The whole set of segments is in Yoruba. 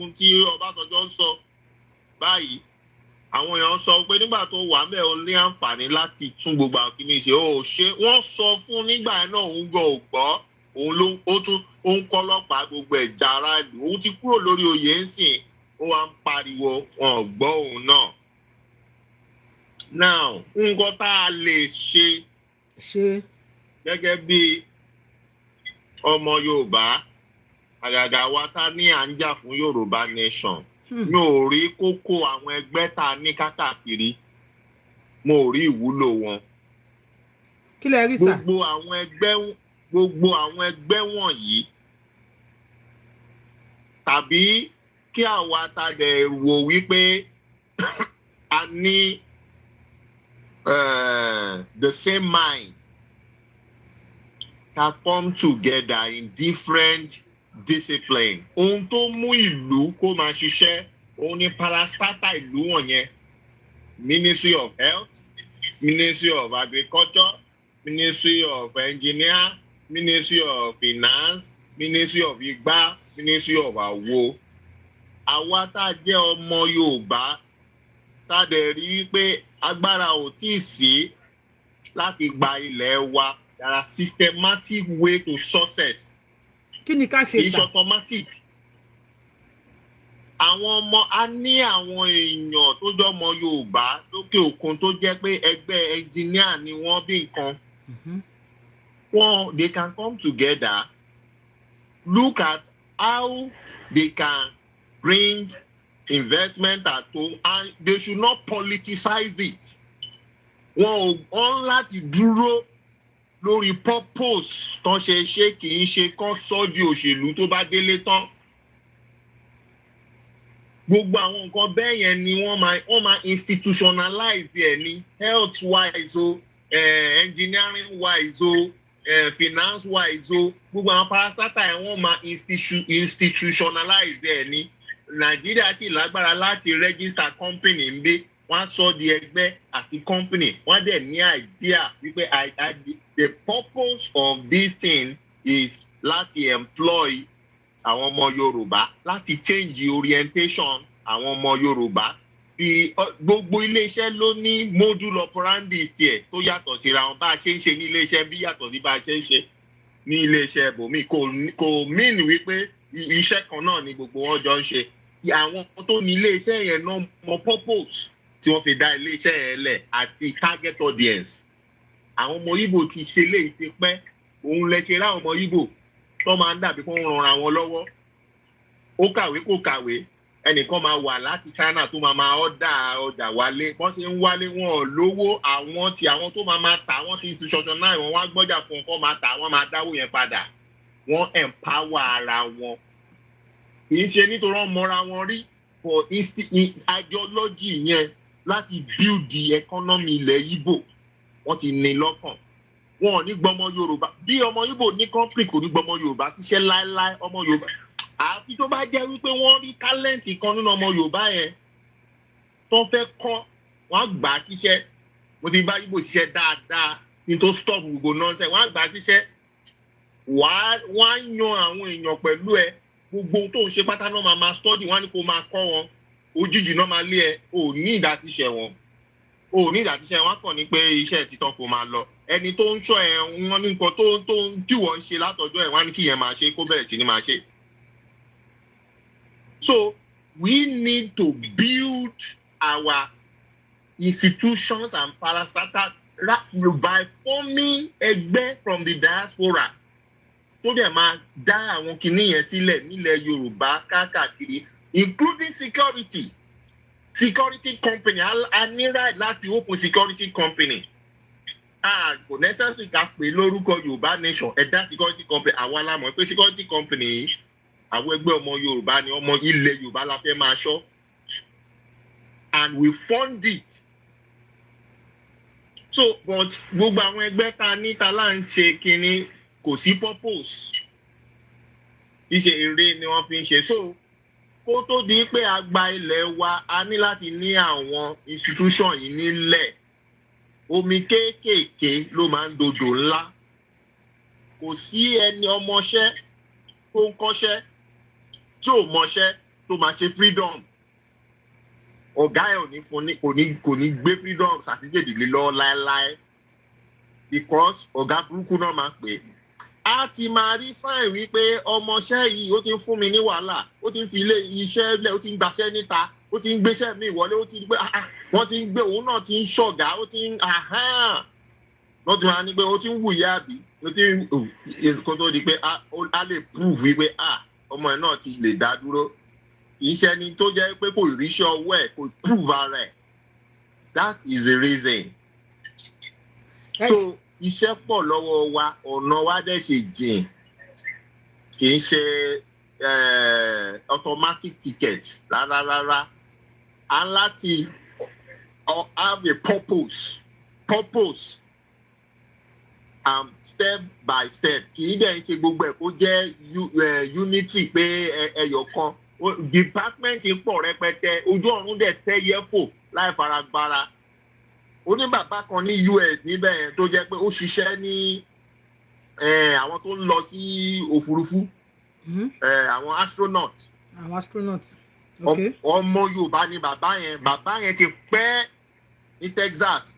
Ohun tí Ọbásanjọ́ ń sọ báyìí, àwọn èèyàn sọ pé nígbà tó wà mẹ́, o ní àǹfààní láti tún gbogbo àwọn kìíní ṣe, ó ṣe. Wọ́n sọ fún nígbà yẹn náà, òun gan ò gbọ́. Òun ló ó tún ó ń kọ́ ọlọ́pàá gbogbo ẹ̀já aráàlú. Òun ti kúrò lórí oyè ń sìn, ó wá ń pariwo, wọn ò gbọ́ òun náà. Now, nǹkan tá a lè ṣe ṣe gẹ́gẹ́ bí ọmọ Yorùbá, àgàgà wa tá ní à ń jà fún Yorùbá nation, mi ò rí kókó àwọn ẹgbẹ́ tá a ní kákàkiri, mo ò rí ìwúlò wọn. Kí lẹ rí, sà? Gbogbo àwọn ẹgbẹ́ wọ̀nyí, tàbí kí àwa ta dẹ̀ wò wípé a ní the same mind, ká come together in different discipline. Ohun tó mú ìlú kó máa ṣiṣẹ́, òun ni parastatal ìlú wọ̀nyẹn: Ministry of Health, Ministry of Agriculture, Ministry of Engineer, Ministry of Finance, Ministry of Igba, Ministry of Awo. Àwa tá a jẹ́ ọmọ Yorùbá, tá a dẹ̀ rí wípé agbára ò tíì sí láti gba ilẹ̀ wa, there are systematic way to success. Kí ni ká ṣe, Kì í sà? ṣe automatic. Àwọn ọmọ a ní, àwọn èèyàn tó jẹ́ ọmọ Yorùbá lókè òkun tó jẹ́ pé ẹgbẹ́ engineer ni wọ́n bí nǹkan wọn, they can come together, look at how they can bring investment at home, and they should not politicize it. Wọn ò wọn láti dúró lórí purpose tán ṣe ṣe, kì í ṣe kán sọ di òṣèlú tó bá délé tán. Gbogbo àwọn nǹkan bẹ́ẹ̀ yẹn ni wọ́n máa institutionalize ẹ̀ ní health wise o, engineering wise o, finance wise o, gbogbo àwọn parastatal ẹ̀, wọ́n máa institutionalize ẹ̀ ní. Nàìjíríà sì lágbára láti register company ń bí. Wọ́n á sọ di ẹgbẹ́ àti company. Wọ́n á dẹ̀ ní idea wípé the purpose of this thing is láti employ àwọn ọmọ Yorùbá, láti change orientation àwọn ọmọ Yorùbá. Bí gbogbo iléeṣẹ́ ló ní modus operandi tiẹ̀ tó yàtọ̀ síra wọn. Bá a ṣe ń ṣe ní iléeṣẹ́ bí yàtọ̀ sí bá a ṣe ń ṣe ní iléeṣẹ́ ibòmíì. Kò mean wípé iṣẹ́ kan náà ni gbogbo wọn jọ ń ṣe. Àwọn tó ní iléeṣẹ́ yẹn náà mọ purpose tí wọ́n fi dá iléeṣẹ́ yẹn lẹ̀ àti target audience. Àwọn ọmọ Ìgbò ti ṣe léyìí ti pẹ́. Òun lẹ ṣe ráwọn ọmọ Ìgbò tó máa ń dàbí kó ń ranra wọn lọ́wọ́. Ó kàwé, kò kàwé, ẹnìkan máa wà láti China tó máa máa order ọjà wálé. Wọ́n ṣe ń wálé, wọn ò lówó. Àwọn tí àwọn tó máa máa tà, wọ́n ti ṣọṣọ náà, wọ́n wá gbọ́jà fún wọn kó máa tà, wọ́n máa dáwó yẹn padà. Wọ́n empower ara wọn, kì í ṣe nítorí wọ́n mọra wọn rí, for ideology yẹn láti build the economy ilẹ̀ Ìgbò, wọ́n ti ní lọ́kàn. Wọn ò ní gbọmọ Yorùbá. Bí ọmọ Ìgbò ní company, kò ní gbọmọ Yorùbá ṣiṣẹ́ láéláé. Ọmọ Yorùbá, àfi tó bá jẹ́ wípé wọ́n rí talent kan nínú ọmọ Yorùbá yẹn tó fẹ́ kọ́, wọ́n á gbà á síṣẹ́. Mo ti bá Ìgbò ṣiṣẹ́ dáadáa ní tó stop gbogbo nonsense. Wọ́n á gbà á síṣẹ́, wọ́n á yan àwọn èèyàn pẹ̀lú ẹ. Gbogbo ohun tó ń ṣe pátá náà máa máa study. Wọ́n á ní kó máa kọ́ wọn. Òjijì náà máa lé ẹ, ò ní ìdá tíṣẹ wọn, ò ní ìdá tíṣẹ wọn kàn ní pé iṣẹ́ títàn kò máa lọ. Ẹni tó ń ṣọ́ ẹ, wọ́n ní nǹkan tó tí wọ́n ń ṣe látọjọ́ ẹ̀, wọ́n á ní kí yẹn máa ṣe, kó bẹ̀rẹ̀ sí ní máa ṣe. So we need to build our institutions and parastatal by forming ẹgbẹ́ from the diaspora tó dẹ̀ máa dá àwọn kinní yẹn sílẹ̀ nílẹ̀ Yorùbá káàkiri, including security company. A ní right láti open security company. A kò necessary ká pè lórúkọ Yorùbá nation. Ẹ dá security company. Àwa la mọ̀ pé security company yìí, àwọn ẹgbẹ́ ọmọ Yorùbá ni, ọmọ ilẹ̀ Yorùbá la fẹ́ máa ṣọ́, and we fund it. So, but gbogbo àwọn ẹgbẹ́ ta ní ta là ń ṣe kinní, kò sí purpose, iṣẹ́ eré ni wọ́n fi ń ṣe. So kó tó di pé a gba ilẹ̀ wa, a ní láti ní àwọn institution yìí nílẹ̀. Omi kéékèèké ló máa ń dodò ńlá. Kò sí ẹni ọmọṣẹ́ tó ń kọ́ṣẹ́ tí ò mọṣẹ́ tó tó máa ṣe freedom, ọ̀gá ẹ̀ ò ní fún ní, kò ní gbé freedom certificate lé lọ́wọ́ láéláé, because ọ̀gá burúkú náà máa pè é. Á ti máa rí sign wípé ọmọọṣẹ́ yìí, ó ti ń fún mi ní wàhálà, ó ti ń fi ilé iṣẹ́ lẹ̀, ó ti ń gbaṣẹ́ níta, ó ti ń gbéṣẹ́ mi wọlé, ó ti ń gbé, ah, ah, wọ́n ti ń gbé òun náà, ti ń ṣọ̀gá, ó ti ń wọ́n ti máa ní pé ó ti ń wùyá, àbí ó ti ń kó tó di pé á lè prove wípé, ah, ọmọ ẹ̀ náà ti lè dá dúró, kì í ṣe ẹni tó jẹ́ pé kò ríṣẹ́ ọwọ́ ẹ̀, kò prove ara ẹ̀. That is the reason. So iṣẹ́ pọ̀ lọ́wọ́ wa, ọ̀nà wa dẹ̀ ṣe jìn, kì í ṣe automatic ticket rárá rárá. A ń láti have a purpose step by step. Kì í dẹ̀ ṣe gbogbo ẹ̀ kó jẹ́ unity pé ẹyọ kan. Department pọ̀ rẹpẹtẹ, ojú ọ̀run dẹ̀ tẹ́yẹ fò láì faragbára. Ó ní bàbá kan ní US níbẹ̀ yẹn tó jẹ́ pé ó ṣiṣẹ́ ní àwọn tó ń lọ sí òfurufú, àwọn astronaut. Àwọn astronaut, ok. Ọmọ Yorùbá ni bàbá yẹn. Bàbá yẹn ti pẹ́ ní Texas.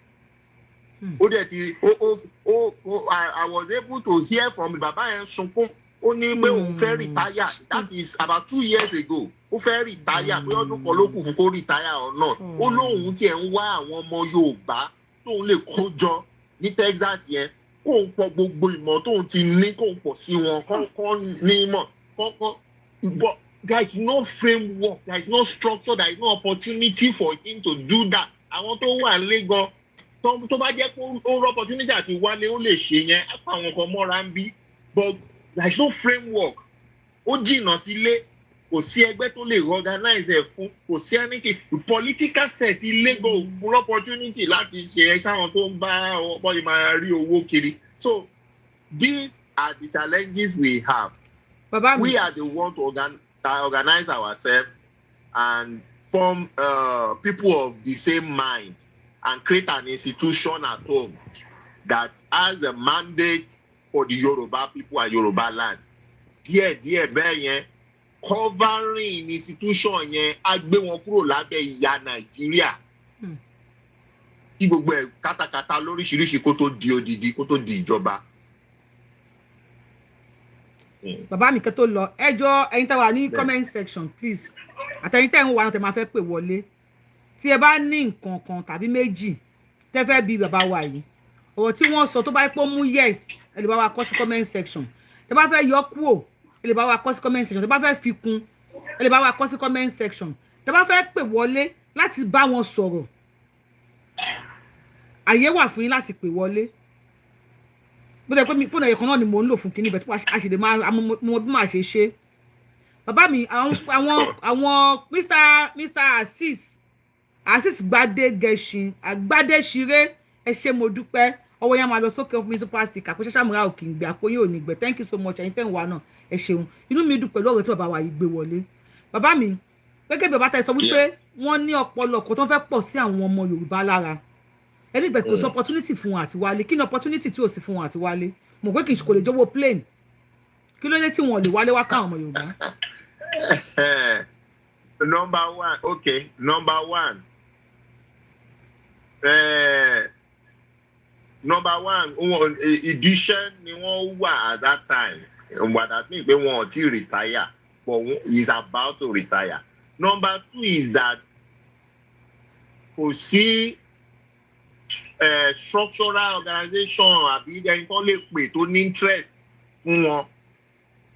Ó dẹ̀ ti ó ó ó ó I was able to hear from bàbá yẹn sunkún. Ó ní pé òun fẹ́ retire. That is about 2 years ago. Ó fẹ́ retire, pé ọdún kan ló kù fún kó retire or not. Ó lóun tiẹ̀ ń wá àwọn ọmọ Yorùbá tóun lè kó jọ ní Texas yẹn, kóun pọ̀ gbogbo ìmọ̀ tóun ti ní, kóun pọ̀ sí wọn, kọ́ ní ìmọ̀ kọ́. But there is no framework, there is no structure, there is no opportunity for him to do that. Àwọn tó wà lé gan, tó bá jẹ́ pé ó rọ opportunity àti wálé, ó lè ṣe yẹn, á pa àwọn kan mọ́ra ń bí, but there is no framework. Ó jìnnà sílé, kò sí ẹgbẹ́ tó lè organize ẹ̀ fún, kò sí anything. Political set ilé gan ò fún opportunity láti ṣe ẹ sáwọn tó ń bá bọ́ọ̀lì máa rí owó kiri. So these are the challenges we have. Bàbá mi. We are the one to organize ourselves and form people of the same mind and create an institution at home that has a mandate for the Yoruba people and Yoruba land. Díẹ̀ díẹ̀ bẹ́ẹ̀ yẹn, covering institution yẹn á gbé wọn kúrò lábẹ́ ìyà Nàìjíríà. Kí gbogbo ẹ̀ kátàkátà lóríṣiríṣi kó tó di odidi, kó tó di ìjọba. Bàbá mi, kẹ́ tó lọ, ẹ jọ̀ọ́, ẹ̀yin tá wà ní comment section, please, àtẹ̀yin tẹ́ ń wà náà, tẹ́ máa fẹ́ pè wọlé, tí ẹ bá ní nǹkan kan tàbí méjì tẹ́ fẹ́ bi bàbá wa yìí, ọ̀rọ̀ tí wọ́n sọ, tó bá pọ́ mú yes, ẹ lè bá wa kọ sí comment section. Tẹ́ bá fẹ́ yọ kúrò, ẹ lè bá wa kọ sí comment section. Tẹ́ bá fẹ́ fi kún, ẹ lè bá wa kọ sí comment section. Tẹ́ bá fẹ́ pè wọlé láti bá wọn sọ̀rọ̀, àyè wà fún yín láti pè wọlé. Bó tẹ́ pé mi fóònù ẹ̀yọ̀ kan náà ni mò ń lò fún kinní bẹ̀ tí a sì lè máa mọ bí màá ṣe ṣe. Bàbá mi, àwọn Mr Asis Gbadé Gẹṣin Àgbádé Ṣiré, ẹ ṣé, mo dúpẹ́. Ọwọ́ yẹn máa lọ sókè fún mi. Super sticker àpò ṣàṣàmúra òkè ìgbẹ́ àpò yóò ní gbẹ. Thank you so much. Ẹ̀yin tẹ́ ń wá náà, ẹ ṣeun. Inú mi dùn pẹ̀lú ọ̀rọ̀ tí bàbá wa yìí gbé wọlé. Bàbá mi, gẹ́gẹ́ bí bàbá tẹ sọ wípé wọ́n ní ọpọlọ kan tó ń fẹ́ pọ̀ sí àwọn ọmọ Yorùbá lára, ẹni ìgbà kò sí opportunity fún wọn àti wálé. Kí ni opportunity tí ò sí fún wọn àti wálé? Mo pé kì í kò lè jọ̀wọ́ plane. Kí ló dé tí wọn ò lè wálé wá káwọn ọmọ Yorùbá? Number one, okay, number one, number one, ìdíṣẹ́ ni wọ́n wà at that time. But that means pé wọn ò tí retire, but he is about to retire. Number two is that kò sí structural organization àbí ẹni tó lè pè tó ní interest fún wọn.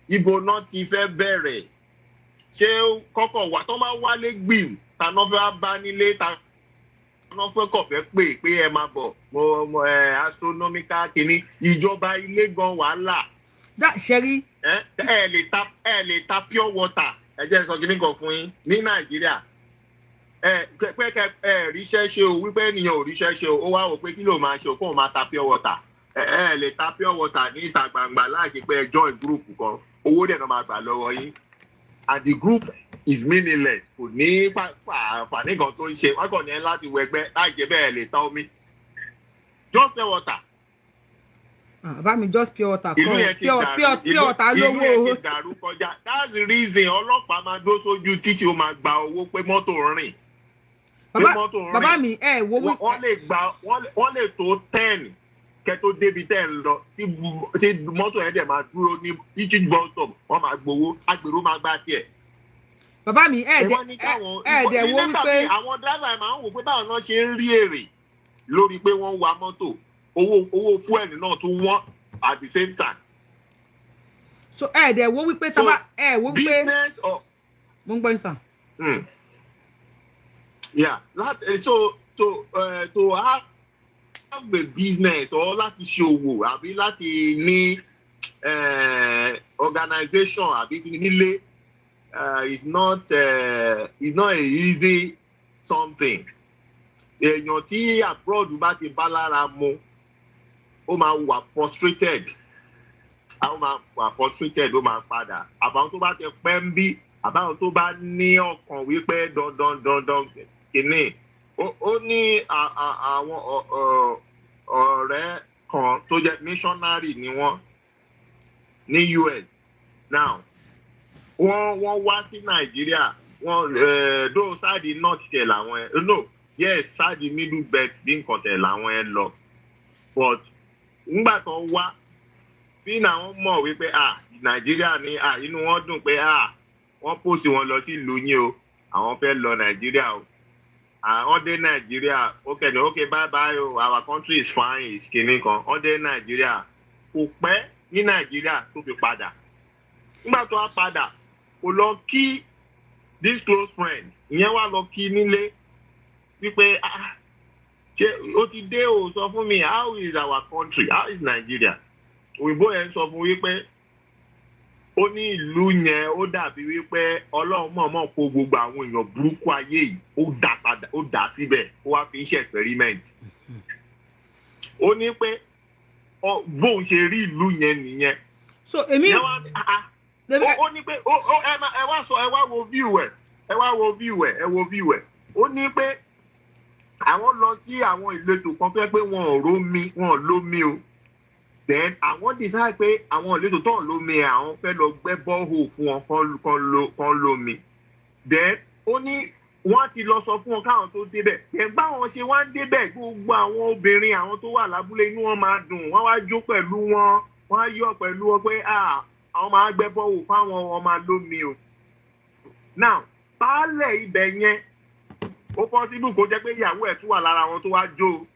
Ibo náà ti fẹ́ bẹ̀rẹ̀? Ṣé kọ́kọ́ wà tó bá wálé gbìm, ta náà fẹ́ wá bá nílé, ta náà fẹ́ kọ̀ fẹ́ pè pé ẹ máa bọ̀, mo ẹ astronomical kìíní, ìjọba ilé gan wàhálà. Dá ṣẹ́rí. Ẹ lè ta pure water. Ẹ jẹ́ sọ kìíní kan fún yín ní Nàìjíríà. Ẹ pé kẹ ẹ ríṣẹ́ ṣe o, wípé ènìyàn ò ríṣẹ́ ṣe o, ó wá wò pé kí ló máa ṣe o, kó o máa ta pure water. Ẹ lè ta pure water ní ìta gbangba láì pé ẹ join group kan. Owó dẹ̀ náà máa gbà lọ́wọ́ yín, and the group is meaningless. Kò ní àǹfààní kan tó ń ṣe. Wọ́n kàn ní ẹ láti wọ ẹgbẹ́. Láì jẹ́ bẹ́ẹ̀, lè ta omi, just pure water. Ah, bàbá mi, just pure water Ìlú kọ́. yẹn ti Pure dàrú. pure pure water Ìlú lówó. yẹn ti dàrú kọjá. That's the reason ọlọ́pàá máa dúró sójú títì, ó máa gba owó pé mọ́tò rìn, pé Bàbá mọ́tò rìn. Bàbá mi, ẹ wo wí. Wọ́n lè gba, wọ́n lè tó 10 kẹ́ tó débi tẹ́ ń lọ, tí mọ́tò yẹn dẹ̀ máa dúró ní each bus stop, wọ́n máa gbowó, agbèrò máa gbá tiẹ̀. Bàbá mi, ẹ Ẹ dẹ wọ́n ní káwọn ẹ dẹ wo nígbà wípé míì, àwọn driver yẹn máa ń wò pé báwọn náà ṣe ń rí èrè lórí pé wọ́n ń wa mọ́tò, owó fuel náà tún wọ́n at the same time. So ẹ dẹ wo wípé So, tábà ẹ wo wípé business or Mo ń gbọ́ yín, sir. Yeah, so to have a business or láti ṣe òwò àbí láti ní organization àbí ti nílé is not a easy something. Èèyàn tí abroad bá ti bá lára mu, ó máa wà frustrated, ó máa wà frustrated, ó máa padà. Àbáwọn tó bá ti pẹ́ ń bí, àbáwọn tó bá ní ọkàn wípé dandan dandan kìíní. Ó ní àwọn ọ̀rẹ́ kan tó jẹ́ missionary ni wọ́n ní US now. Wọ́n wá sí Nàìjíríà, wọ́n dó side north tẹ̀ làwọn ẹ̀, no, yes, side Middle Belt bí nǹkan tẹ̀ làwọn ẹ̀ lọ, but ńgbà tó wá bí làwọn mọ̀ wípé, ah, Nàìjíríà ní, ah, inú wọn dùn pé, ah, wọ́n pòsì wọn lọ sí ìlú yín o, àwọn fẹ́ lọ Nàìjíríà o. Àwọn dé Nàìjíríà, ó kẹ́ni, "Okay, bye bye o, our country is fine," is kìíní kan. Wọ́n dé Nàìjíríà, kò pẹ́ ní Nàìjíríà tó fi padà. Nígbà tó wá padà, kò lọ kí this close friend ìyẹn, wá lọ kí nílé wípé, "Ah, ṣé ó ti dé o? Sọ fún mi, how is our country? How is Nigeria?" Òyìnbó yẹn sọ fún wípé ó ní ìlú yẹn, ó dàbí wípé Ọlọ́run mọ̀ọ́mọ̀ kó gbogbo àwọn èèyàn burúkú ayé yìí, ó dà padà, ó dà síbẹ̀, ó wá fi ń ṣe experiment. Ó ní pé bóun ṣe rí ìlú yẹn nìyẹn. So èmi Ìyẹn wá ní, "Ah, ah." Èmi Ó ní pé ó ẹ wá sọ, ẹ wá wo view ẹ, ẹ wá wo view ẹ, ẹ wo view ẹ. Ó ní pé àwọn lọ sí àwọn ìletò kan tó yẹ pé wọn ò rómi, wọn ò lómi o. Then àwọn decide pé àwọn ìletò tó ń lómi ẹ, àwọn fẹ́ lọ gbẹ́ borehole fún wọn kán lómi. Then ó ní wọ́n ti lọ sọ fún wọn káwọn tó débẹ̀. Then báwọn ṣe wá ń débẹ̀, gbogbo àwọn obìnrin àwọn tó wà lábúlé, inú wọn máa dùn, wọ́n wá jó pẹ̀lú wọn, wọ́n á yọ̀ pẹ̀lú wọn pé, ah, àwọn máa gbẹ́ borehole fáwọn, ọmọ lómi o. Now, baálẹ̀ ibẹ̀ yẹn, ó possible kó jẹ́ pé ìyàwó ẹ̀ tún wà lára wọn tó wá jó o.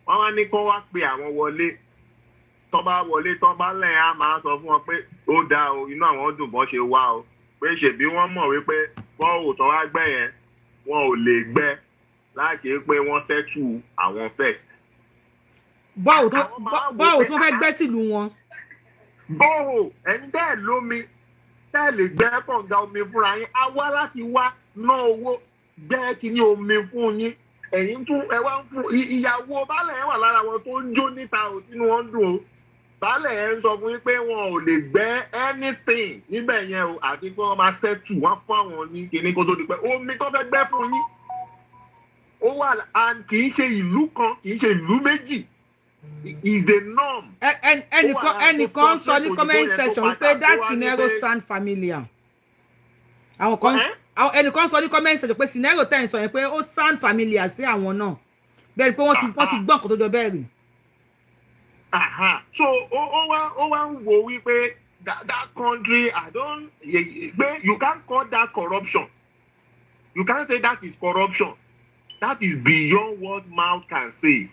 Wọ́n wá ní kó wá pe àwọn wọlé. Tó bá wọlé tó bá lẹ́yìn, á máa sọ fún wọn pé ó dáa o, inú àwọn dùn bọ́n ṣe wá o, pé ṣèbí wọ́n mọ̀ wípé borehole tó wá gbẹ́ yẹn, wọn ò lè gbẹ́ láṣẹ pé wọ́n settle àwọn first. Báwo tó Àwọn máa wò báwo pé, tí wọ́n fẹ́ gbẹ́ sílùú wọn? Borehole ẹ̀yin tẹ́ ẹ̀ lómi, tẹ́ ẹ̀ lè gbẹ́ kànga omi fúnra yín, á wá láti wá ná owó gbẹ́ kíní omi fún yín, ẹ̀yin tún ẹ wá ń fún ìyàwó baálẹ̀ yẹn wà lára wọn tó ń jó níta ò, tínú wọn ń dùn o. Baálẹ̀ yẹn ń sọ fún yín pé wọn ò lè gbẹ́ anything níbẹ̀ yẹn o, àti pé wọ́n máa settle wọ́n fún àwọn ní kíní kó tó di pé omi tó fẹ́ gbẹ́ fún yín ó wà. And kì í ṣe ìlú kan, kì í ṣe ìlú méjì, is the norm. Ẹnìkan Ó wà lára tó ẹnìkan sọ ní frustrate comment òyìnbó yẹn tó section padà, wípé tó that wá ní scenario sound familiar. Àwọn kan Ẹ́? Àwọn ẹnìkan sọ ní comment section pé scenario tẹ́ ẹ̀ ń sọ yẹn, pé ó sound familiar sí àwọn náà, bẹ́ẹ̀ ni pé wọ́n ti gbọ́ nǹkan tó jọ bẹ́ẹ̀ rí. Aha. So ó wá ń wo wípé that country, I don't pé you can't call that corruption. You can't say that is corruption. That is beyond what mouth can say.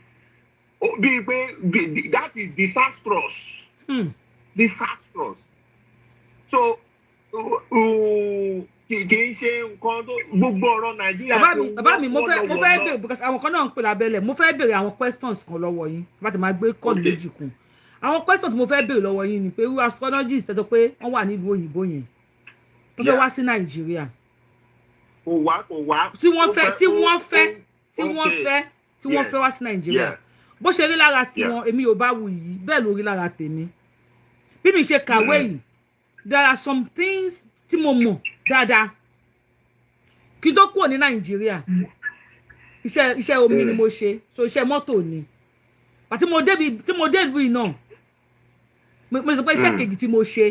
Ó bíi pé that is disastrous. Disastrous. So kì í ṣe nǹkan tó gbogbo ọ̀rọ̀ Nàìjíríà. Bàbá mi, bàbá mi, mo fẹ́ mo fẹ́ wọ́n béèrè because àwọn kan náà ń pè lábẹ́lẹ̀. Mo fẹ́ béèrè àwọn questions kan lọ́wọ́ yín bá ti máa gbé call méjì kún. Àwọn questions tí mo fẹ́ béèrè lọ́wọ́ yín ni pé irú astrologist tẹ́tọ́ pé wọ́n wà nílùú òyìnbó yẹn tó fẹ́ wá sí Nàìjíríà, Kò wá, kò wá. tí wọ́n Ó fẹ́ tí wọ́n fẹ́ tí wọ́n fẹ́ tí wọ́n fẹ́ wá sí Nàìjíríà, bó ṣe rí lára tiwọn, èmi ò bá wù yìí, bẹ́ẹ̀ ló rí lára tèmi. Bí mi ṣe kàwé yìí, there are some things tí mo mọ̀ dáadáa kí n tó kúrò ní Nàìjíríà. Iṣẹ́ omi ni mo ṣe, so iṣẹ́ mọ́tò ni. Àti mo débi tí mo dé ìlú yìí náà. Mo sọ pé iṣẹ́ kejì tí mo ṣe,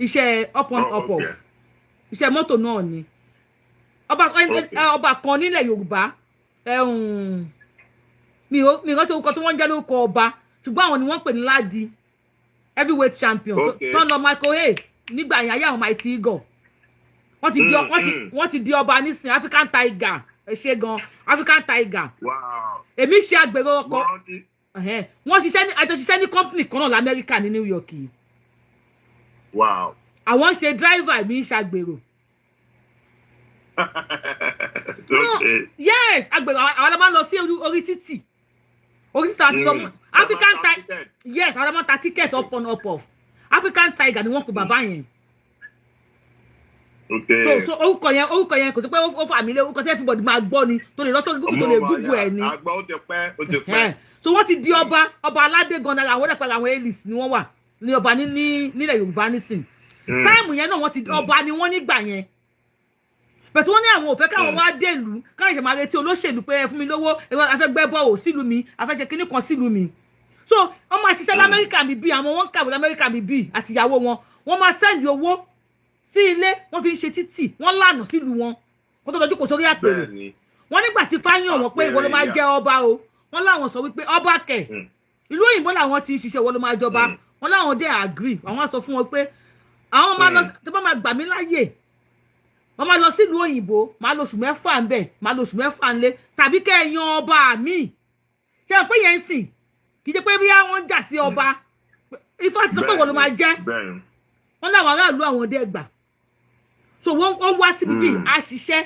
iṣẹ́ up on up off, iṣẹ́ mọ́tò náà ni. Ọba ọba kan nílẹ̀ Yorùbá, mi ò mi rántí orúkọ tí wọ́n ń jẹ́ lórúkọ ọba, ṣùgbọ́n àwọn ni wọ́n ń pè ní Ládi heavyweight champion tó ń lọ Michael Hay nígbà yẹn, ayé àwọn Mighty Eagle. Wọ́n ti di wọ́n ti di ọba nísìn, African Tiger. Ẹ ṣe gan, African Tiger. Èmi ṣe agbèrò Mo ọkọ̀. rántí. Ẹ̀hẹ́n. Wọ́n ṣiṣẹ́ ní, àjọ ṣiṣẹ́ ní company kan náà lamẹ́ríkà ní New York yìí. Àwọn ń ṣe driver, mi ń ṣàgbèrò. Yes, agbèrò, àwọn la máa ń lọ sí orí títì, orí títì àti lọ African Tiger. Yes, àwọn la máa ń ta ticket up on up off. African Tiger ni wọ́n pe bàbá yẹn. So orúkọ yẹn kò sí pé ó fà mí lé orúkọ tí everybody máa gbọ́ ni, tó lè lọ sórí Google, tó lè Google ẹ̀ ni. Àgbà, ó ti pẹ́, ó ti pẹ́. Ẹ̀hẹ́n. So wọ́n ti di ọba, ọba aládé gan nára àwọn ẹ̀pẹ̀rẹ̀, àwọn A-list ni wọ́n wà ní ọba ní nílẹ̀ Yorùbá nísìn. Time yẹn náà wọ́n ti ọba ni wọ́n nígbà yẹn, bẹ̀tẹ̀ wọ́n ní àwọn ò fẹ́ káwọn wá dèlú káwọn ṣe máa retí olóṣèlú pé ẹ fún mi lówó, ẹ wá, a fẹ́ gbẹ́ bọ́ọ̀ sílùú mi, a fẹ́ ṣe kinní kan sílùú mi. So wọ́n máa ṣiṣẹ́ lamẹ́ríkà mi bí àwọn wọ́n ń kàwé lamẹ́ríkà mi bí àtìyàwó wọn, wọ́n máa send owó sí ilé, wọ́n fi ń ṣe títì, wọ́n lànà sílùú wọn kó tó dojú kò sórí àpèrè. Wọ́n nígbà tí fáyàn wọn pé ìwọ ló máa jẹ ọba o, wọ́n láwọn sọ wípé ọba kẹ̀, ìlú òyìnbó làwọn ti ń ṣiṣẹ́, ìwọ ló máa jọba. Wọ́n láwọn dé agree, àwọn sọ fún wọn pé àwọn máa lọ, tó bá máa gbà mí láàyè, wọ́n máa lọ sílùú òyìnbó, máa lọ oṣù 6 ńbẹ̀, máa lọ oṣù 6 ńlé, tàbí kẹ́ ẹ yan ọba mi. Ṣé ẹ pé yẹn ń sìn kì í ṣe pé bí wọ́n ń jà sí ọba, Ifá ti sọ pé ìwọ ló máa jẹ́. Wọ́n láwọn aráàlú àwọn dé gbà, so wọ́n wá síbi bíi a ṣiṣẹ́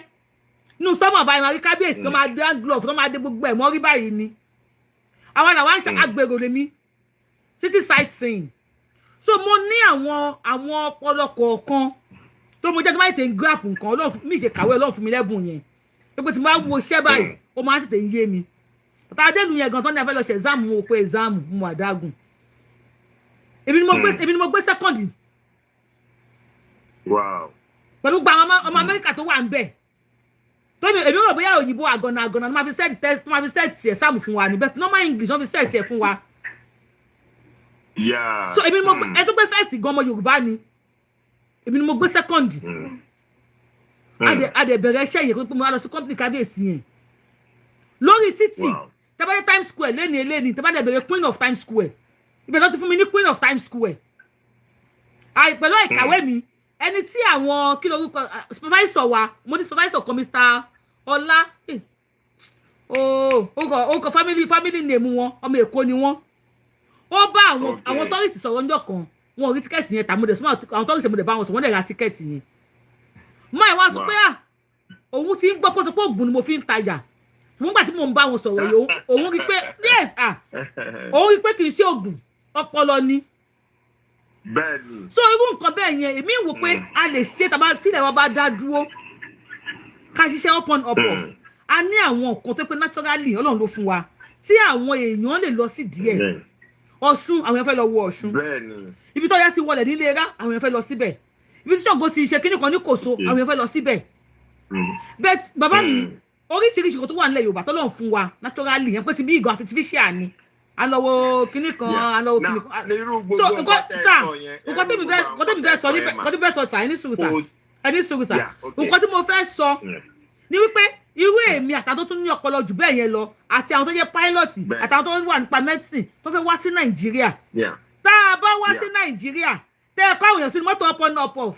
nínú sọ́mọ̀ báyìí, máa rí kábíyèsí tó máa dé hand glove, tó máa dé gbogbo ẹ̀ mọ́ rí báyìí ni. Àwọn làwọn ń ṣe agbèrò lèmi, city sightseeing. So mo ní àwọn ọpọlọ kọ̀ọ̀kan tó mo jẹ́ tó máa tètè ń grab nǹkan. Ọlọ́run mi ṣe kàwé, Ọlọ́run fún mi lẹ́bùn yẹn tó pé tí mo bá wo iṣẹ́ báyìí, ó máa ń tètè ń yé mi. Bàtà adélu yẹn gan tó ní a fẹ́ lọ ṣe exam, mo pé exam mo àdágùn. Èmi ni mo gbé second pẹ̀lú gba àwọn ọmọ Amẹ́ríkà tó wà ń bẹ̀ tó mi. Èmi rò bóyá òyìnbó àgànà àgànà ló máa fi set test, tó máa fi set exam fún wa ní, bẹ́ẹ̀ normal English wọ́n fi set ẹ̀ fún wa. So èmi ni mo gbé ẹ tó gbé first gan, ọmọ Yorùbá ni, èmi ni mo gbé second. A dẹ̀ bẹ̀rẹ̀ iṣẹ́ yẹn pé mo wá lọ sí company kábíyèsí yẹn lórí títì. Tẹ́bàdé Times Square lẹ́ni eléni, tẹ́bàdé bẹ̀rẹ̀ Queen of Times Square, ibẹ̀ ló ti fún mi ní Queen of Times Square. Pẹ̀lú ìkàwé mi, ẹni tí àwọn kí lorúkọ supervisor wa, mo ní supervisor kan, Mr. Ọlá, oh, orúkọ family name wọn, ọmọ Èkó ni wọ́n. Ó bá àwọn àwọn tourist sọ̀rọ̀ ńjọ́ kan, wọn ò rí ticket yẹn tà. Mo dẹ̀ súnmọ́ àwọn tourist, mo dẹ̀ bá wọn sọ, wọ́n dẹ̀ ra ticket yẹn. Máa wá sọ pé à òun ti ń gbọ́ pé ó sọ pé oògùn ni mo fi ń tajà, ṣùgbọ́n nígbà tí mò ń bá wọn sọ̀rọ̀ yìí, òun rí pé yes, ah, òun rí pé kì í ṣe oògùn, ọpọlọ ni. So irú nǹkan bẹ́ẹ̀ yẹn, èmi wò pé a lè ṣe tàbá tílẹ̀ wa bá dá dúró, ká ṣiṣẹ́ up on up off. A ní àwọn nǹkan tó pé naturally Ọlọ́run ló fún wa tí àwọn èèyàn lè lọ sí díẹ̀. Ọ̀ṣun, àwọn èèyàn fẹ́ lọ wo Ọ̀ṣun. Ibi tó yá ti wọlé nílé rá, àwọn èèyàn fẹ́ lọ síbẹ̀. Ibi tí Ṣàngó ti ṣe kíní kan ní Kòso, àwọn èèyàn fẹ́ lọ síbẹ̀. But bàbá mi, oríṣiríṣi nǹkan tó wà nílẹ̀ Yorùbá tọ́lọ́run fún wa naturally yẹn, pé ti bí ìgò artificial ni, a lọ wo kíní kan, a lọ wo kíní kan. So nǹkan sà, nǹkan tẹ́mi fẹ́ sọ níbẹ̀, nǹkan tẹ́mi fẹ́ sọ sà, ẹni sùúrù sà, ẹni sùúrù sà. Nǹkan tí mo fẹ́ sọ ni wípé irú èmi àtàwọn tó tún ní ọpọlọ jù bẹ́ẹ̀ yẹn lọ, àti àwọn tó jẹ́ pilot, àtàwọn tó wà nípa medicine tó fẹ́ wá sí Nàìjíríà, tá a bá wá sí Nàìjíríà, tẹ́ ẹ kọ́ àwọn èèyàn sínú mọ́tò up on up off,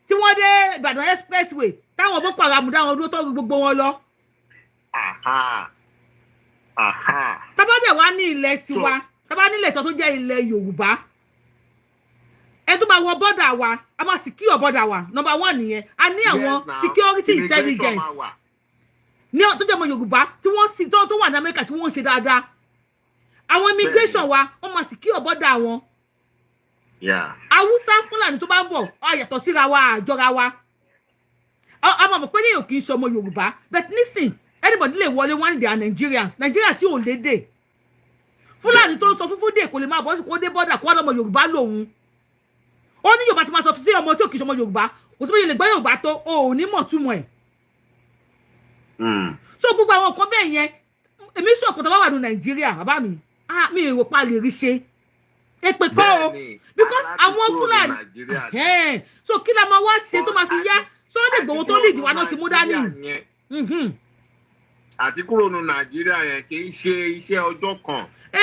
tí wọ́n dé Ìbàdàn expressway, táwọn Boko Haram dá wọn dúró, tó rí gbogbo wọn lọ. Tá bá dẹ̀ wá ní ilẹ̀ tiwa, tá bá ní ilẹ̀ tiwa tó jẹ́ ilẹ̀ Yorùbá, ẹ tó máa wọ border wa, a máa secure border wa. Number one nìyẹn. A ní àwọn security intelligence ní tó jẹ́ ọmọ Yorùbá tí wọ́n sì tó wà ní Amẹ́ríkà tí wọ́n ń ṣe dáadáa. Àwọn immigration wa, wọ́n máa secure border wọn. Haúsá, Fúlàní tó bá ń bọ̀, á yàtọ̀ síra wa, àjọra wa, a máa mọ̀ pé léèyàn kì í ṣe ọmọ Yorùbá. But nísìn, anybody lè wọlé, wọ́n ní they are Nigerians. Nigeria tí ò lédè, Fúlàní tó ń sọ fúnfún dè kò lè máa bọ́ sí kó dé border kó wá lọ́mọ Yorùbá lòun. Ó ní Yorùbá ti máa sọ sí ọmọ tí ò kì í ṣe ọmọ Yorùbá, kò sí bóyá lè gbọ́ Yorùbá tó, o ò ní mọ̀ túmọ̀ ẹ̀. So gbogbo àwọn nǹkan bẹ́ẹ̀ yẹn, èmi sọ pé tó bá wà ní Nàìjíríà, bàbá mi, ah, mi èrò pa lè rí ṣe. Èpè kọ́ o. Bẹ́ẹ̀ni, Because aláti àwọn kúrò ní Fúlàní Nàìjíríà ni. Ẹ̀hẹ́n. So kí la máa wá ṣe tó máa fi yá? Sunday Igboho tó lead wa náà ti mú dání. Nàìjíríà yẹn, àti kúrò ní Nàìjíríà yẹn kì í ṣe iṣẹ́ ọjọ́ kan. Ẹ,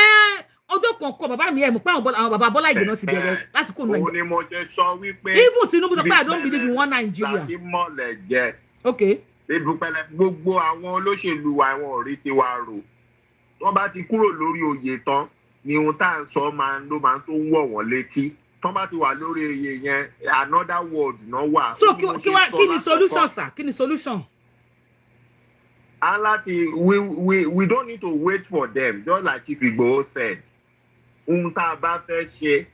ọjọ́ kan kọ, bàbá mi, ẹ mọ̀ pé àwọn bàbá Bọ́lá Ìgè náà ti bẹ̀rẹ̀ láti kúrò ní Òun Nàìjíríà. ni mo ṣe sọ wípé Even Tinubu sọ pé, "I don't believe in one Nigeria." láti mọ̀lẹ̀ jẹ. Ibùpẹ̀lẹ̀ gbogbo àwọn olóṣèlú wa, àwọn ò rí tiwa rò. Wọ́n bá ti kúrò lórí oyè tán ni ohun tá à ń sọ máa ń ló máa ń tó ń wọ̀ wọ́n létí. Tán bá ti wà lórí oyè yẹn, another world náà wà. So Ó ní kí mo kí ṣe wá sọ kí ni lákọ̀ọ́kọ́. solution, sir? Kí ni solution? And láti we don't need to wait for them, just like Chief Igboho said. Ohun tá a bá fẹ́ ṣe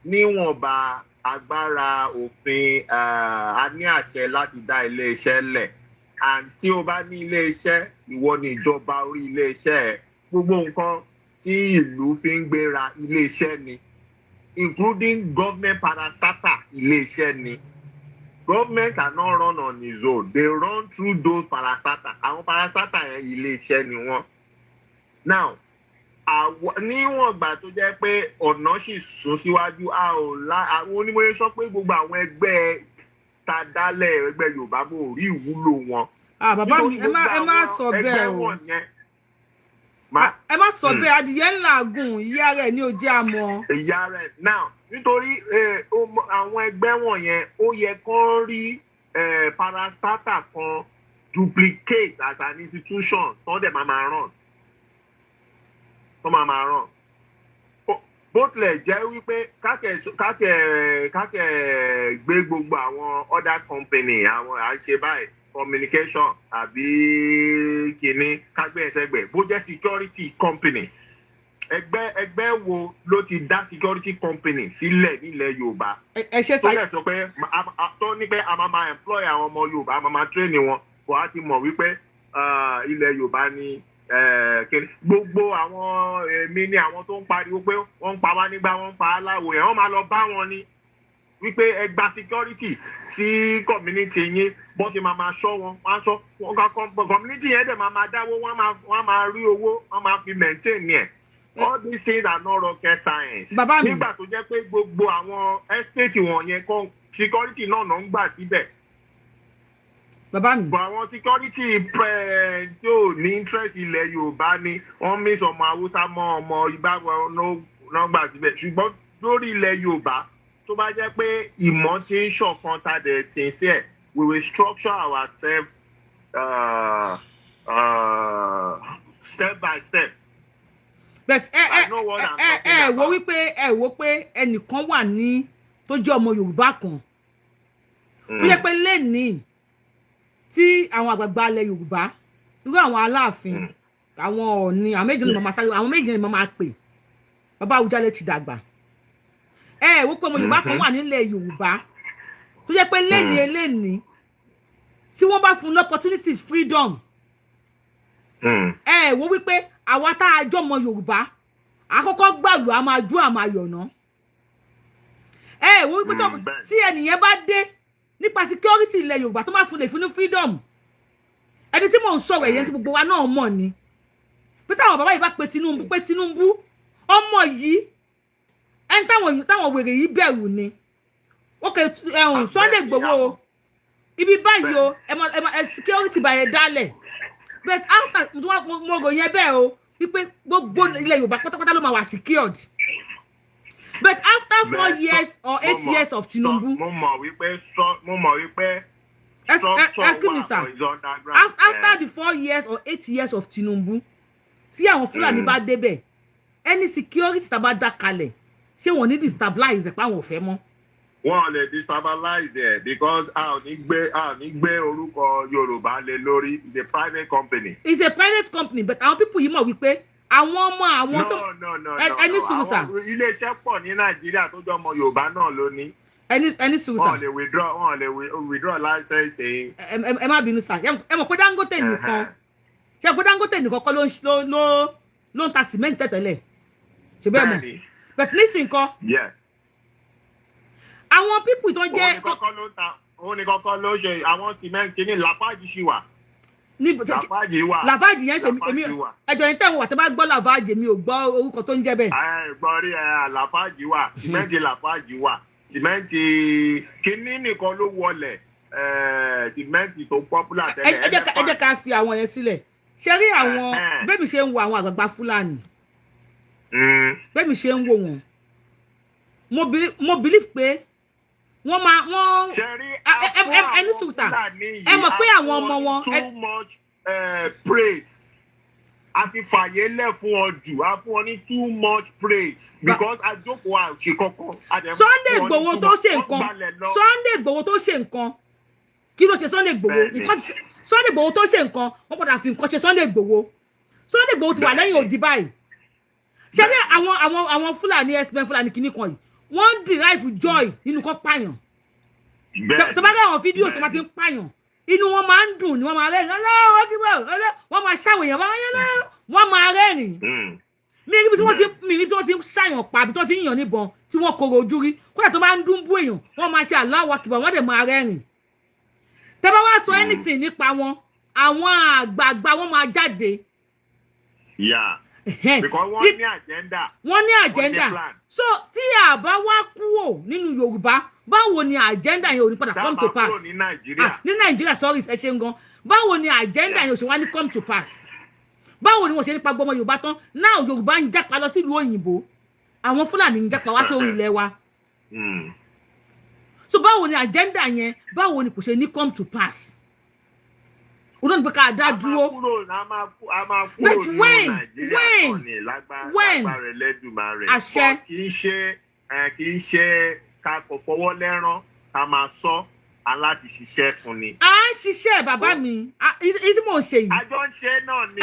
níwọ̀nba agbára òfin, a ní àṣẹ láti dá iléeṣẹ́ lẹ̀, and tí o bá ní iléeṣẹ́, ìwọ ni ìjọba orí iléeṣẹ́ ẹ̀. Gbogbo nǹkan tí ìlú fi ń gbéra, iléeṣẹ́ ni, including government parastatal, iléeṣẹ́ ni. Government cannot run on its own, they run through those parastatal. Àwọn parastatal yẹn, iléeṣẹ́ ni wọ́n. Now, níwọ̀n ìgbà tó jẹ́ pé ọ̀nà sì sún síwájú, a ò lá àwọn onímọ̀ye sọ pé gbogbo àwọn ẹgbẹ́ ta dálẹ̀, ẹgbẹ́ Yorùbá, mo rí ìwúlò wọn. Ah, bàbá mi, ẹ má sọ bẹ́ẹ̀ Ẹgbẹ́ o. wọ̀nyẹn. Ah, ẹ má sọ bẹ́ẹ̀. Adìyẹ ńlá gùn, ìyá rẹ̀ ní ojú àmọ́. Ìyá rẹ̀ now, nítorí àwọn ẹgbẹ́ wọ̀nyẹn, ó yẹ kán rí parastatal kan duplicate as an institution tó dẹ̀ máa run, tó máa run. Bó tilẹ̀ jẹ́ wípé kákẹ́ gbé gbogbo àwọn other company, àwọn à ń ṣe báyìí, communication àbí kìíní, kágbé ẹsẹ̀gbẹ̀, bó jẹ́ security company, ẹgbẹ́ wo ló ti dá security company sílẹ̀ nílẹ̀ Yorùbá Ẹ ṣe tó sá. lẹ̀ sọ pé tó ní pé a máa employ àwọn ọmọ Yorùbá, a máa train wọn bó a ti mọ̀ wípé ilẹ̀ Yorùbá ni kíni. Gbogbo àwọn èmi ni àwọn tó ń pariwo pé wọ́n ń pa wá nígbà wọ́n ń pa á láwo yẹn, wọ́n máa lọ bá wọn ni wípé ẹ gba security sí community yín, bó ṣe máa ṣọ́ wọn, wọ́n á ṣọ́ wọn ká community yẹn dẹ̀ máa dáwó, wọ́n á máa rí owó, wọ́n máa fi maintain ẹ̀. All these things are not rocket science. Bàbá mi. Nígbà tó jẹ́ pé gbogbo àwọn estate wọ̀nyẹn kan, security náà ń gbà síbẹ̀. Bàbá mi. But àwọn security tí ò ní interest ilẹ̀ Yorùbá ni wọ́n mí ọmọ Haúsá mọ́ ọmọ Ìgbà náà gbà síbẹ̀. Ṣùgbọ́n lórí ilẹ̀ Yorùbá, tó bá jẹ́ pé ìmọ̀ ti ń ṣọ̀kan, ta dẹ̀ sincere, we will structure ourselves step by step. But ẹ ẹ I know what I'm ẹ talking ẹ wo about. wípé ẹ wo pé ẹnìkan wà ní tó jẹ́ ọmọ Yorùbá kan tó yẹ pé lẹ́nìí tí àwọn àgbààgbà ilẹ̀ Yorùbá, irú àwọn Aláàfin, àwọn Ọ̀ọ̀ni, àwọn méjì ni mo máa sáré, àwọn méjì ni mo máa pè. Bàbá Awùjalẹ̀ ti dàgbà. Ẹ wo pé ọmọ Yorùbá kan wà nílẹ̀ Yorùbá tó jẹ́ pé lẹ́nìí lẹ́nìí tí wọ́n bá fún un ní opportunity freedom, ẹ wo wípé àwa tá a jọ ọmọ Yorùbá àkọ́kọ́ gbàlù, a máa jó, a máa yọ̀nà. Ẹ wo wípé tí ẹnìyẹn bá dé nípa security ilẹ̀ Yorùbá, tó máa fún lè fún ní freedom, ẹni tí mò ń sọ̀rọ̀ ẹ̀yẹn tí gbogbo wa náà mọ̀ ni pé táwọn bàbá yìí bá pe Tinubu pé Tinubu, ọmọ yìí, ẹni táwọn wèrè yìí bẹ̀rù ni. Ok, ẹ̀hún Sunday Igboho ibi báyìí o, ẹ mọ ẹ security báyẹn dálẹ̀. But after mo rò yẹn bẹ́ẹ̀ o wípé gbogbo ilẹ̀ Yorùbá pátápátá ló máa wà secured, but after 4 years or 8 years of Tinubu. Mo mọ̀ wípé structure Excuse me, wà sir. is underground. After the 4 years or 8 years of Tinubu, tí àwọn Fúlàní bá débẹ̀, any security tá a bá dá kalẹ̀, ṣé wọ́n ní destabilize ẹ̀ pé àwọn ò fẹ́ mọ́? Wọn lè destabilize ẹ because a ò ní gbé orúkọ Yorùbá lé lórí. It's a private company. It's a private company, but àwọn people yìí mọ̀ wípé àwọn ọmọ àwọn tó No, no, no. Ẹ ní No. sùúrù, sir. Àwọn iléeṣẹ́ pọ̀ ní Nàìjíríà tó jẹ́ ọmọ Yorùbá náà ló ní. Ẹni sùúrù, Wọn sir. lè withdraw, wọn lè withdraw license yìí. Ẹ má bínú, sir. Ẹ mọ̀ pé Dangote nìkan, ṣe pé Dangote nìkan kọ́ ló ń ló ló ló ń ta cement tẹ́tẹ́lẹ̀, ṣe bẹ́ẹ̀ mọ̀? Bẹ́ẹ̀ni. But nísìnyí kan, àwọn people tó ń Òun jẹ́ ní kọ́kọ́ ló ń ta, òun ní kọ́kọ́ ló ṣe àwọn cement kìíní, Lafarge ṣì wà. Ní Lafarge wà. Lafarge yẹn ṣe èmi. Lafarge wà. Ẹjọ yẹn tẹ̀wọ̀n wà, tẹ́ bá gbọ́ Lafarge, mi ò gbọ́ orúkọ tó ń jẹ́ bẹ́ẹ̀. Ẹ gbọ́ rí ẹ, Lafarge wà, sìmẹ́ǹtì Lafarge wà, sìmẹ́ǹtì kínní nìkan ló wọlẹ̀, sìmẹ́ǹtì tó popular tẹ́lẹ̀. Ẹ jẹ́ ká fi àwọn yẹn sílẹ̀. Ṣe rí àwọn bẹ́ẹ̀ mi ṣe ń wo àwọn àgbààgbà Fúlàní, bẹ́ẹ̀ mi ṣe ń wò wọ́n, mo believe pé wọ́n máa wọ́n Ṣe rí ẹ ní sùúrù sà. Ẹ mọ̀ pé àwọn ọmọ wọn too much praise, a ti fàyè lẹ̀ fún ọ jù, a fún ọ ní too much praise because a jókòó, a ṣe kọ́kọ́. A dẹ̀ Sunday fún ọ ní Igboho too tó much. ṣe Wọ́n nǹkan. gbalẹ̀ lọ. Sunday Igboho tó ṣe nǹkan, kí ló ṣe Sunday Igboho? Bẹ́ẹ̀ni. Nǹkan Sunday Igboho tó ṣe nǹkan, wọ́n padà fi nǹkan ṣe Sunday Igboho. Sunday Igboho ti wà lẹ́yìn odi báyìí. Ṣé ní àwọn Fúlàní herdsmen, Fúlàní kìíní kan yìí, wọ́n ń derive joy nínú kọ́ pààyàn. Tó bá rí àwọn fídíò tó bá ti ń pààyàn, inú wọn máa ń dùn ni, wọ́n máa rẹ́rìn, ọlọ́wọ́ kí wọ́n ọlọ́, wọ́n máa ṣàwọn èèyàn, wọ́n máa yẹn lọ́wọ́, wọ́n máa rẹ́rìn. Mi rí bí wọ́n ti ń ṣàyàn pa, àbí tí wọ́n ti ń yàn níbọn, tí wọ́n koro ojú rí. Kódà tó bá ń dún bú èèyàn, wọ́n máa ṣe Allahu Akbar, wọ́n dẹ̀ máa rẹ́rìn. Tẹ́ bá wá sọ anything nípa wọn, àwọn àgbààgbà wọn máa jáde. Yeah, because wọ́n ní agenda. Wọ́n ní Wọ́n ní agenda. plan. So tí a bá wá kúrò nínú Yorùbá, báwo ni agenda yẹn ò ní padà Tá a come to bá pass? kúrò ní Nàìjíríà. Ah, ní Nàìjíríà, sorry, ẹ ṣeun gan. Báwo ni agenda yẹn ò ṣe wá ní come to pass? Báwo ni wọ́n ṣe nípa gbọmọ Yorùbá tán náà? Yorùbá ń jápa lọ sílùú òyìnbó, àwọn Fúlàní ń jápa wá sórí ilẹ̀ wa. So báwo ni agenda yẹn, báwo ni kò ṣe ní come to pass? Òun náà ní pé ká dá A máa dúró. kúrò, a máa kúrò But ní when? Nàìjíríà When? náà ni When? lágbára Ẹlẹ́dùmarè. Àṣẹ. But kì í ṣe ká kò fọwọ́ lẹ́rán, ká máa sọ, a láti ṣiṣẹ́ fún ni. À ń ṣiṣẹ́, bàbá mi. Ìsí mò ń ṣe yìí. Àjọ ń ṣe náà ni.